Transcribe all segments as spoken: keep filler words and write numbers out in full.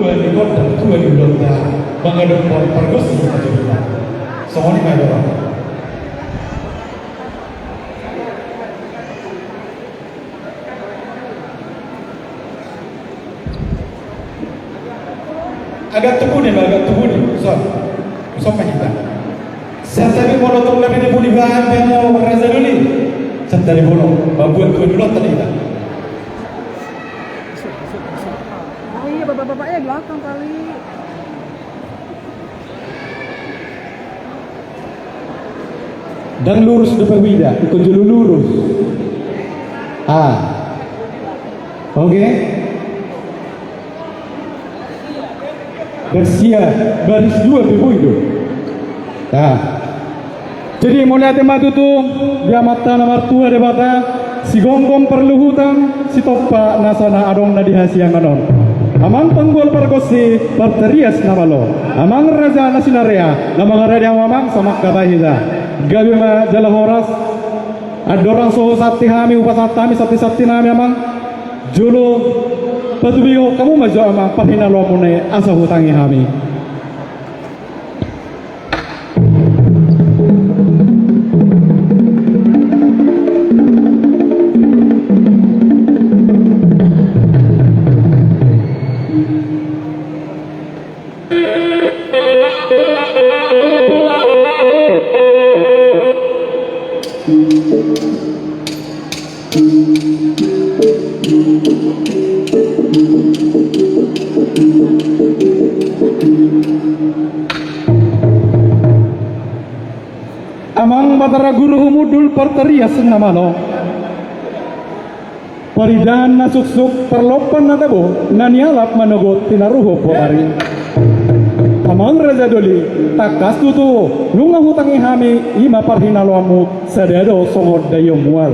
Di gondang tua di ulaonta mangadophon pargonsi hajolita. Songon i ma dohot. Agak tubuni ma, agak tubuni. Son. Son ma hita. Santabi molo tong na pinipuni bahan dan mau raja doli. Santabi molo mambuat kue dulu tadi kita. Oh iya, bapak-bapaknya belakang kali. Ndang lurus dope huida, ingkon jolo lurus. Ah. Oke. Ndang sia baris dua pe boi do. Ah. Jadi mauliate ma tutu di Amanta na martua Debata, sigomgom parluhutan, sitompa nasa na adong na di hasiangan on. Amang panggual pargonsi, partarias na malo, amang raja na sinarea, na mangarade hamu amang, samangkatai hita. Gabe ma jala horas. Andorang so husanti hami, hupasahat hami santisanti nami amang, jolo patubegehon hamu ma jo amang parhinaloanmuna i, asa hutangi hami. Amang Batara Guru humundul partarias na malo. Paridaan na suksuk, parlompan na tabo, na nialap manogot tinaruhon potari. Amang raja doli, tangkas tutu, nunga hutangi hami, i ma parhinaloanmu, sada do songon daion mual.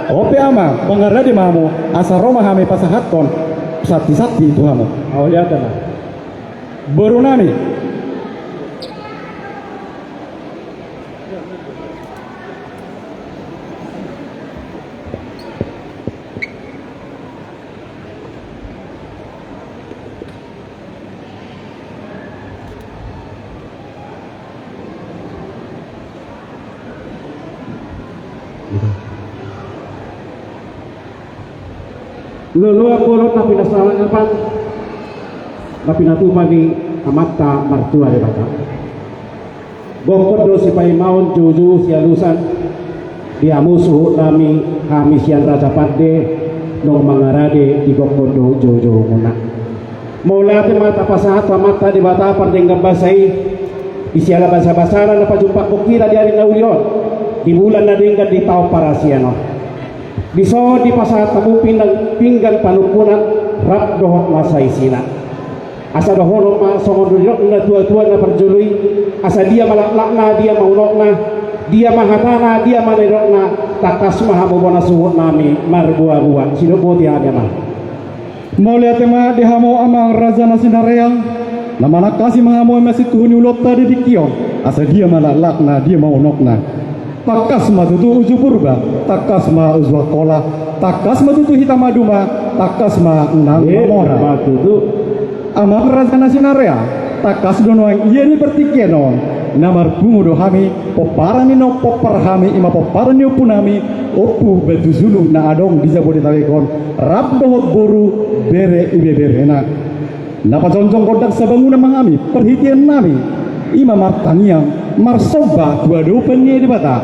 Ope amang, mangarade ma hamu, asa ro ma hami pasahathon santisanti tu hamu. Mauliate ma. Boru nami. Loloan bolon na pinasahapan, na pinatupa ni Amanta martua Debata. Gokhon do sipaimaon joujou sialusan, di hamu suhut nami, hami sian Raja Pande, naung mangarade di gokhon do joujou muna. Mauliate ma tapasahat tu Amanta Debata pardenggan basa i, di siala basabasana na pajumpangkon hita di ari na uli on, di bulan na denggan di taon parasian on. Dison dipasahat hamu pinggan, pinggan panungkunan rap dohot na saisina. Asa dohonon ma songon nidok ni natuatua na parjolo i, asa dia ma laklakna, dia ma unokna, dia ma hatana, dia ma nidokna, tangkas ma hamu bona suhut nami marboaboa, sidok boti hami amang. Mauliate ma di hamu amang raja na sinarea, na manangkasi ma hamu i ma situhu ni ulaonta di tingki on, asa dia ma laklakna, dia ma unokna. Tangkas ma tutu uju Purba, tangkas ma uju Angkola, tangkas ma tutu hita maduma, tangkas ma nang mamora. Amang raja na sinarea, tangkas do nuaeng ia di partingkian on, na marpungu do hami, pomparan ni na pompar hami, i ma pomparan ni ompu nami, Ompu Batujulu na adong di Jabodetabek on, rap dohot boru, bere, ibeberena. Na pajongjong gondang sabangunan ma hami, parhitean nami, i ma martangiang, marsomba tu adopan ni Debata,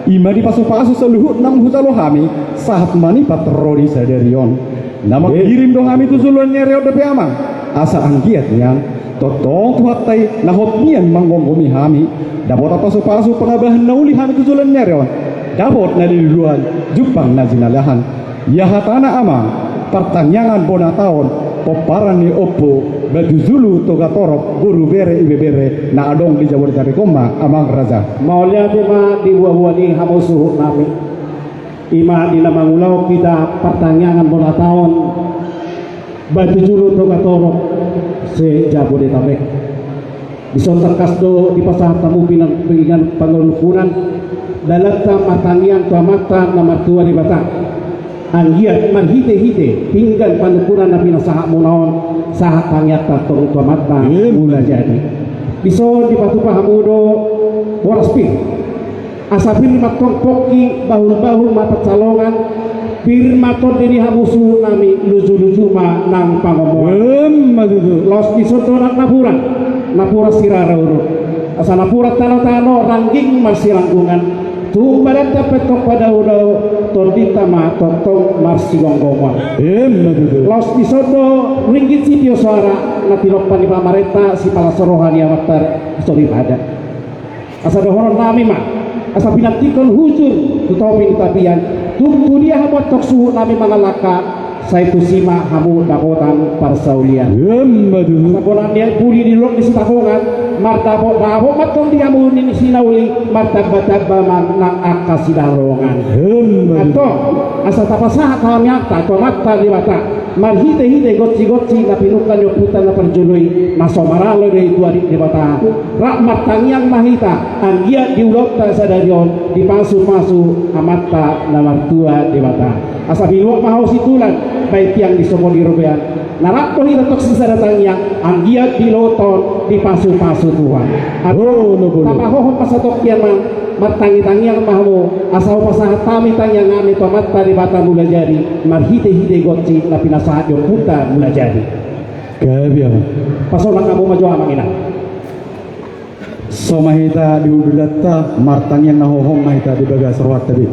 i ma dipasupasu saluhut naung hujalo hami, sahat manipat ro di sadari on. Na mangkirim do hami tu joloan ni ari on dope amang, asa anggiat nian, tongtong Tuhanta i na hot nian manggomgomi hami, dapotan pasupasu pangabahan na uli hami tu joloan ni ari on, dapot na niluluan, jumpang na jinalahan. Ia hatana amang, partangiangan bona taon, pomparan ni Ompu Batujulu Togatorop, boru, bere, ibebere, na adong di Jabodetabek on ma amang raja. Mauliate ma di boaboa ni hamu suhut nami. I ma di na mangulahon hita partangiangan bona taon, Batujulu Togatorop se-Jabodetabek. Dison tangkas do dipasahat hamu pinggan, pinggan panungkunan, dalanta martangiang tu Amanta na martua Debata. Anggiat marhitehite pinggan panungkunan na pinasahatmuna on, Sahat tangiangta tong tu Amanta Mulajadi. Dison dipatupa hamu do boras pir. Asa pir ma tong pongki, bahul-bahul ma pansalongan. Pir ma tondi ni hamu suhut nami, luju-luju ma nang pangomoan. Laos dison do nang napuran, napuran sirara uruk. Asa napuran tano-tano, rangging marsiranggungan. Tung badanta pe tong padao-dao, tondinta ma tongtong marsigomgoman. Laos dison do ringgit sitio soara, na tinompa ni pamarenta, sipalas roha ni Amanta soripada. Asa dohonon nami ma, asa pinantikhon hujur tu topi ni tapian, tung tu dia hamu antong suhut nami mangalangka, sai tusi ma hamu dapotan parsaulian. Asa bona ni puli di dolok ni Sitapongan, mardapot-dapot ma tong di hamu ni sinauli, martamba-tamba ma nang angka sidalongan. Antong, asa tapasahat hami angka tu Amanta Debata, marhite-hite gonsi-gonsi na pinungka ni ompunta na parjolo i, na so maralo do i tu ari ni Debata. Rap martangiang ma hita, anggiat di ulaonta sadari on, dipasu-pasu Amanta na martua Debata. Asa binuat ma hau sintulan, baen tiang di sopo ni robean. Na rap do hita tong sisada tangiang, anggiat di ulaonta on dipasu-pasu Tuhan. Tapahohom ma satongkin ma, martangi-tangiang ma hamu, asa hupasahat hami tangiang nami tu Amanta Debata Mulajadi, marhite-hite gonsi na pinasahat ni ompunta Mulajadi. Gabe ma. Pasahat hamu ma jo, amang inang. So ma hita di hundulanta, martangiang na hohom ma hita di bagas rohanta be.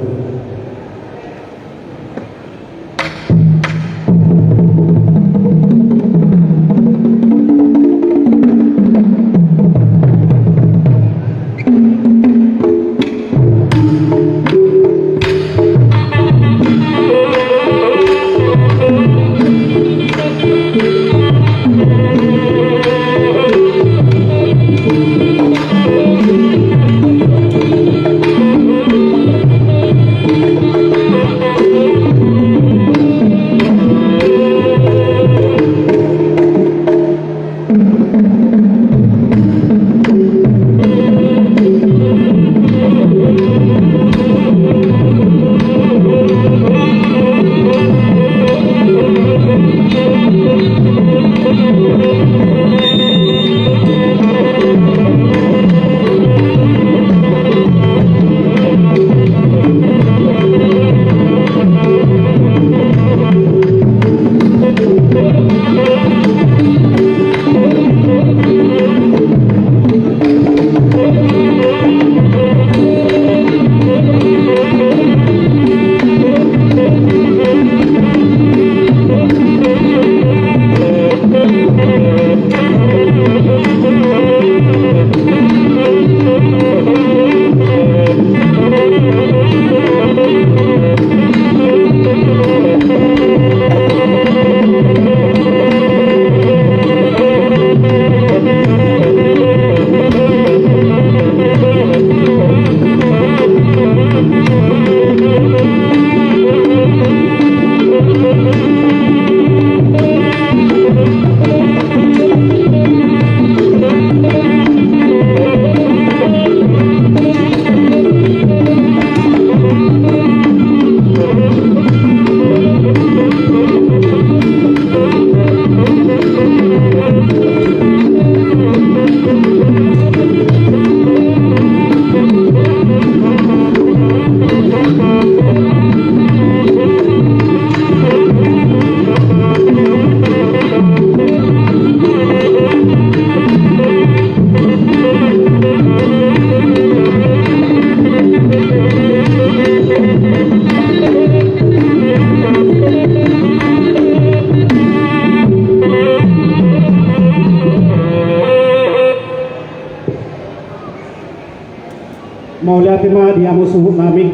Mauliate ma di hamu suhut nami.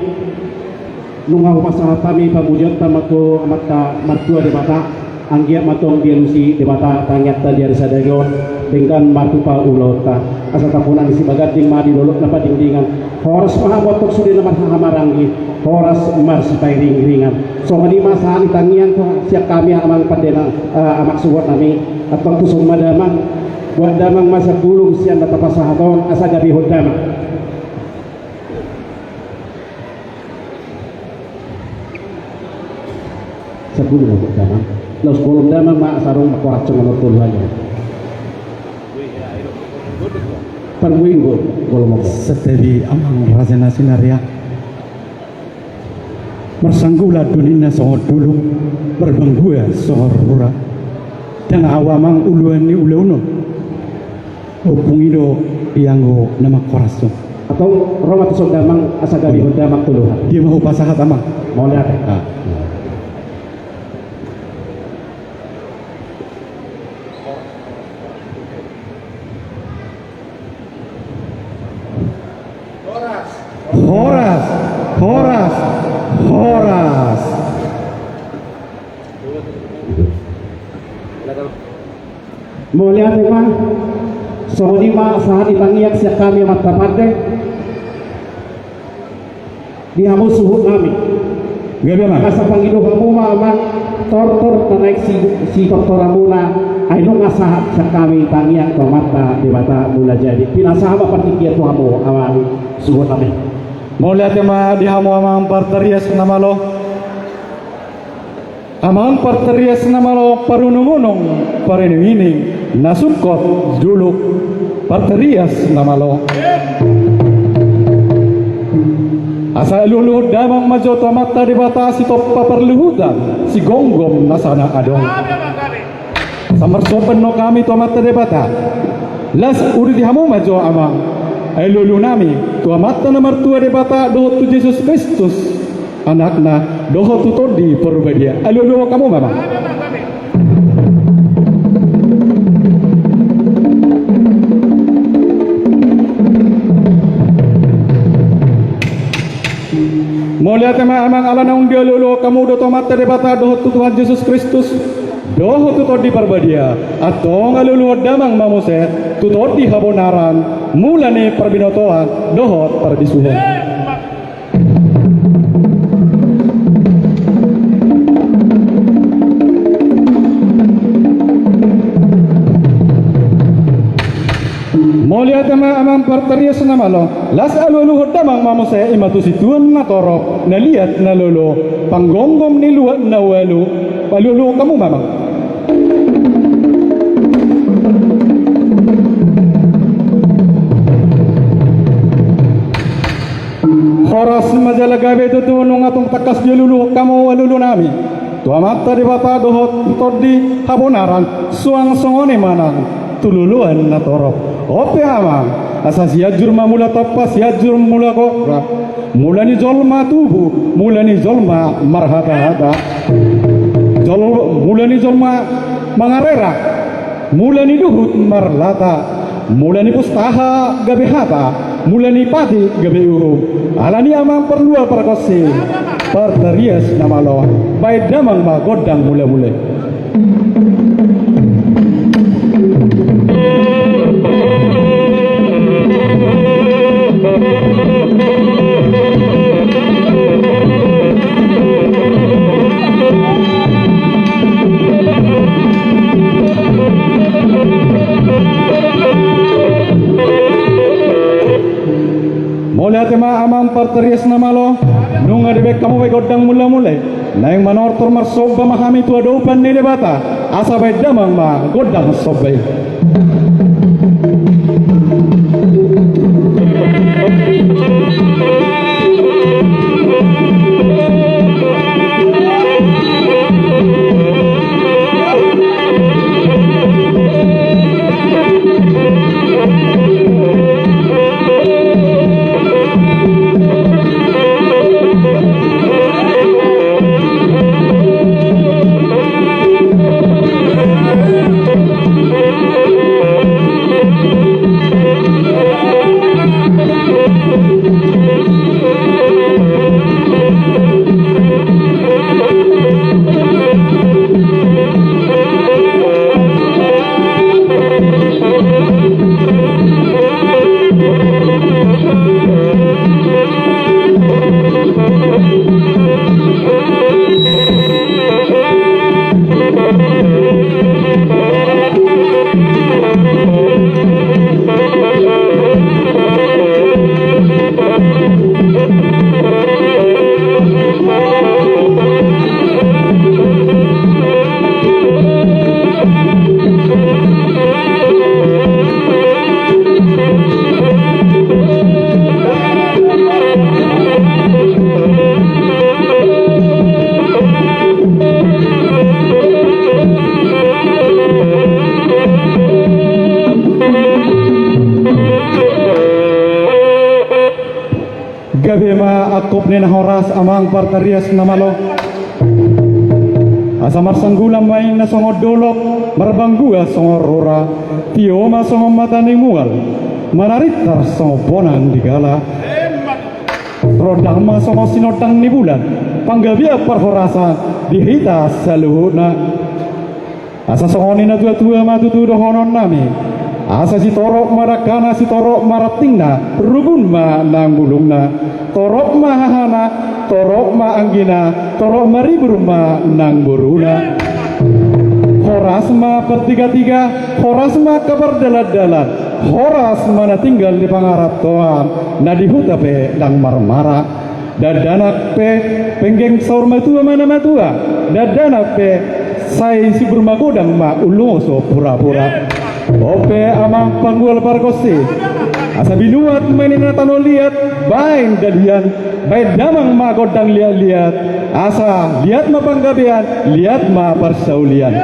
Nunga hupasahat hami pamujionta ma tu Amanta Martua Debata, anggiat ma tong dialusi Debata tangiangta di ari sadari on, denggan martupa ulaonta. Asa tapuna ni sibaganding ma di dolok na padingdingan. Horas ma hamu antong sude na marhahamaranggi, horas marsipairing-iringan. Songon i ma sahat ni tangiangta sian hami amang pande nami, eh, amang suhut nami, antong tuson ma damang. Buat damang ma sian bulung sian na tapasahat on, asa gabe hot damang. Sian bulung ma buat damang. Laos golom damang ma asa adong mangkorashon on tu luhutna. Parmuing golom on. Santabi amang raja na sinariak. Marsanggula do ninna songon dolok, marbanggua songon rura. Ndang ahu amang uluan ni ulaon on. Ompung i do ianggo na mangkorashon. Antong ro ma tuson damang asa gabe hon damang tu luhut. Dia ma hupasahat amang. Mauliate. Ah. Horas, horas, horas. Mauliate ma. Songon i ma sahat ni tangiang sian hami amanta pande. Di hamu suhut nami. Gabe amang. Asa pangido hamu ma amang tortor na naeng si, sitortoronmuna. Ai nunga sahat sian hami tangiang tu Amanta Debata Mulajadi. Pinasahat ma partingkian tu hamu amang suhut nami. Mauliate ma di hamu amang partarias na malo. Amang partarias na malo, parunungunung, parinungining, na sungkot, dolok, partarias na malo. Asa alualuhon damang ma jo tu Amanta Debata sitompa parluhutan, sigomgom nasa na adong. Asa marsomba do hami tu Amanta Debata. Laos uduti hamu ma jo amang alualu nami tu Amanta na martua Debata dohot tu Jesus Kristus. Anakna, dohot tu Tondi Parbadia. Alualuhon hamu ma amang. Mauliate ma amang ala naung dialualuhon hamu do tu Amanta Debata dohot tu Tuhan Jesus Kristus. Dohot tu Tondi Parbadia. Antong alualuhon damang ma muse tu tondi habonaran, mula ni parbinotoan, dohot parbisuhon. Mauliate ma amang partarias na malo, laos alualuhon damang ma muse i ma tu situan na torop, na liat na lolo, panggomgom ni luat na ualu, alualuhon hamu ma amang. Horas ma jala gabe tutu nunga tung tangkas dialualuhon hamu alualu nami tu Amanta Debata dohot tu tondi habonaran, suang songon i ma nang tu loloan na torop. On pe amang, asa Sianjur ma mula tompa, Sianjur mula goar, mula ni jolma tubu, mula ni jolma marhatahata, jol-, mula ni jolma mangarerak, mula ni luhut marlata, mula ni pustaha gabe hata, mula ni pati gabe uhum. Alani i amang parlual pargonsi, partarias na malo, baen damang ma gondang mulamula. Mauliate ma amang partarias na malo, nunga dibaen hamu be gondang mulamula. Naeng manortor marsomba ma hami tu adopan ni Debata, asa baen damang ma gondang somba i. Ninna horas amang partarias na malo. Asa marsanggulan ma inna songon dolok, marbanggua songon rura, tio ma songon mata ni mual, manarintar songon bonang di gala. Rondang ma songon sinondang ni bulan, panggabean parhorasan di hita saluhutna. Asa songon i na tua-tua ma tutu dohonon nami. Asa sitorop ma dangkana, sitorop ma rantingna, rubun ma nang bulungna. Torop ma hahana, torop ma anggina, torop ma ribur ma nang boruna. Horas ma partiga-tiga, horas ma angka pardalan-dalan, horas ma na tinggal di pangarantoan, na di huta pe ndang marmara. Dakdanak pe penggeng saur matua ma na matua, dakdanak pe sai sibur magodang ma, olo so pura-pura. On pe amang panggual pargonsi, asa binuat ma ninna tano liat, baen dalihan, baen damang ma gondang liat-liat, asa liat ma panggabean, liat ma parsaulian.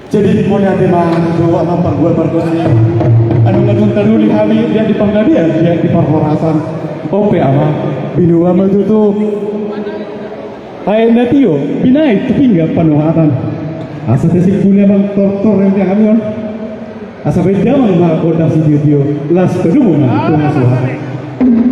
Jadi mauliate ma tu amang panggual pargonsi. Anu, nga tung taruli hami, dia di panggabean, dia di parhorasan. Ope amang, binoan ma tutu. Aek na tio binahen tu pinggan panuhatan. Asa tasimpuli amang tortor rente hami on. Asa baen damang ma gondang sitiotio, las padomu ma tu hasuhuton.